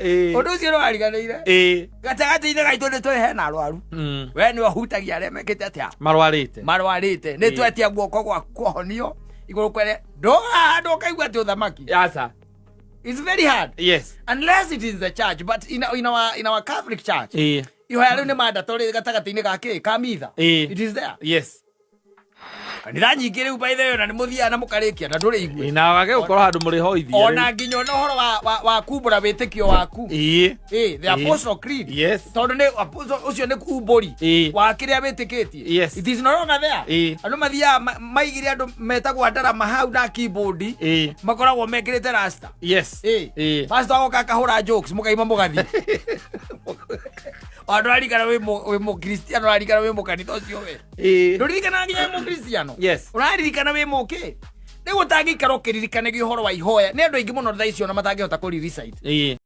Ũndũ ũcio nĩwariganĩire. Gatagatĩ-inĩ gaitũ nĩ tũrĩ hena arwaru. We nĩwe ũhutagia arĩa mekĩte atĩa? Marwarĩte. Marwarĩte. Nĩ twetia guoko gwaku kũhonio igũrũ kwere ndũgaga handũ ũkaigua atĩ ũthamaki. Aca. It's very hard. Unless it is the church, but in our Catholic Church, ihoya rĩu nĩ mandatory gatagatĩ-inĩ ga kĩ ka mitha. It is there. Kanitha nyingĩ rĩu, by the way, na nĩ mũthiaga na mũkarĩkia na ndũrĩ igue. Na wage gũkorwo handũ mũrĩhoithia. Ona nginya ona ũhoro wa kumbũra wĩtĩkio waku. The Apostle Creed. Tondũ nĩ apostle ũcio nĩ kumbũri wa kĩrĩa wĩtĩkĩtie. It is no longer there. Andũ mathiaga maigire andũ metagwo ndarama hau na keyboard, makoragwo mekĩrĩte rasta. Pastor agoka akahũra jokes, mũkaima mũgathiĩ. Andũ ararikana wĩ mũkristiano, ũrarikana wĩ mũkanitha ũcio we. Ndũririkanaga nginya wĩ mũkristiano. Ũraririkana wĩ mũkĩ rĩu ũtangĩikara ũkĩririkanagia ũhoro wa ihoya. Nĩ andũ aingĩ mũno thaa ici ona matangĩhota kũri recite.